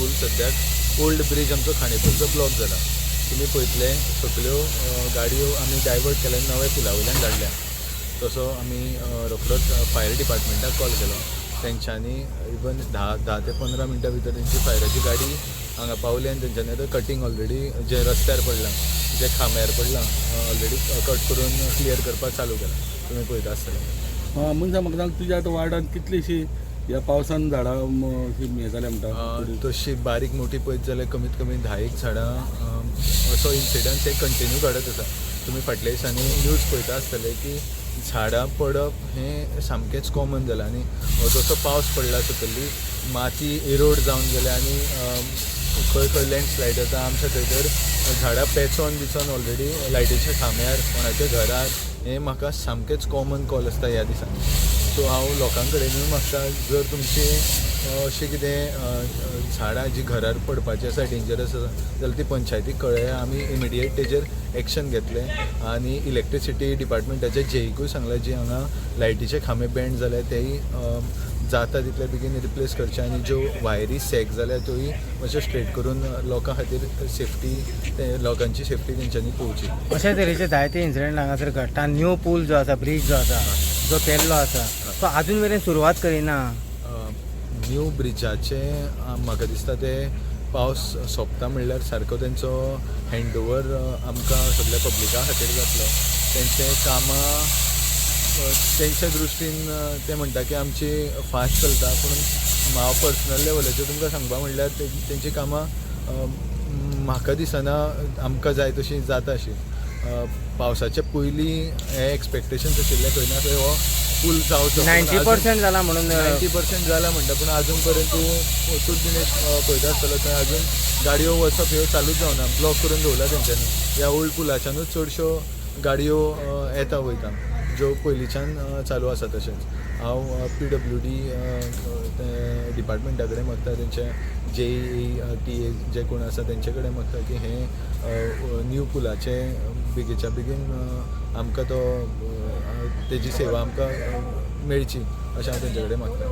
पूल सद्याक old bridge आमचो खांडेपूरचो block जाला. तुमी पळयतले, सगल्यो गाडयो आमी डायवर्ट केल्या, नव्या पुला वयल्यान धाडल्या. तसो आमी रोखडोच फायर डिपार्टमेंटाक कॉल केलो. तेंच्यांनी इवन 10 ते 15 मिनटां भितर तेंची फायराची गाडी हांगा पावली आनी तेंच्यांनी आतां कटींग ऑलरेडी जें रस्त्यार पडलां, जें खांब्यार पडलां, ऑलरेडी कट करून क्लियर करपाक चालू केलां. तुमी पळयता आसतले. मनशा, म्हाका सांग, तुज्या आतां वार्डान कितलीशी ह्या पावसान झाडां अशी हें जाल्या म्हणटा? तशी बारीक मोठी पळयत जाल्यार कमीत कमी 10 एक झाडां. असो इन्सिडंट हे कंटिन्यू घडत आसा. तुमी फाटल्या दिसांनी न्यूज पळयता आसतले की झाडां पडप हें सामकेंच कॉमन जालां आनी हो जसो पावस पडला, सकयली माती एरोड जावन गेल्या आनी खंय खंय लँडस्लायड जाता. आमच्या थंय तर झाडां पेचोन बिचोन ऑलरेडी लायटीच्या खांब्यार, कोणाच्या घरार, हें म्हाका सामकेंच कॉमन कॉल आसता ह्या दिसांनी. सो हांव लोकां कडेनूय मागता, जर तुमची अशें कितें झाडां जी घरार पडपाची आसा, डेंजरस आसा जाल्यार ती पंचायतीक कळया. आमी इमिडिएट तेजेर एक्शन घेतले आनी इलेक्ट्रिसिटी डिपार्टमेंटाच्या जेईकूय सांगलें, जी हांगा लायटीचे खांबे बेंड जाल्या तेय जाता तितले बेगीन रिप्लेस करचे आनी ज्यो वायरी सॅक जाल्या त्योय मातश्यो स्ट्रेट करून लोकां खातीर सेफ्टी, ते लोकांची सेफ्टी तेंच्यांनी पळोवची. अशा तरेचे जायते इन्सिडेंट हांगासर घडटा. न्यू पूल जो आसा, ब्रीज जो आसा, जो केल्लो आसा, तो आजून मेरेन सुरवात करिना. न्यू ब्रिजाचे म्हाका दिसता ते पावस सोंपता म्हणल्यार सारको तेंचो हँड ओवर आमकां सगल्या पब्लिका खातीर जातलो. तेंचे कामां तेंच्या दृश्टीन ते म्हणटा की आमची फास्ट चलता, पूण हांव पर्सनल लेवलाचेर तुमकां सांगपा म्हणल्यार तेंची कामां म्हाका दिसना आमकां जाय तशी जाता अशी. पावसाच्या पयलीं हे एक्सपेक्टेशन्स आशिल्ले, खंय ना खंय हो पूल जावचो. 90% जाला म्हणून. 90% जाला म्हणटा, पूण अजून पर्यंत तूं तूं दिनेश पळयता आसतलो, थंय अजून गाडयो वचप ह्यो चालूच जावना, ब्लॉक करून दवरला तेंच्यांनी. ह्या ओल्ड पुलाच्यानूच चडश्यो गाडयो येता वयता, ज्यो पयलींच्यान चालू आसा. तशेंच हांव पीडब्ल्यूडी डिपार्टमेंटा कडेन मागता, तेंचे जेई, टीए जे कोण आसा तेंचे कडेन मागता की हें न्यू पुलाचें बेगीच्या बेगीन आमकां तो तेजी सेवा आमकां मेळची अशें हांव तेंचे कडेन मागता.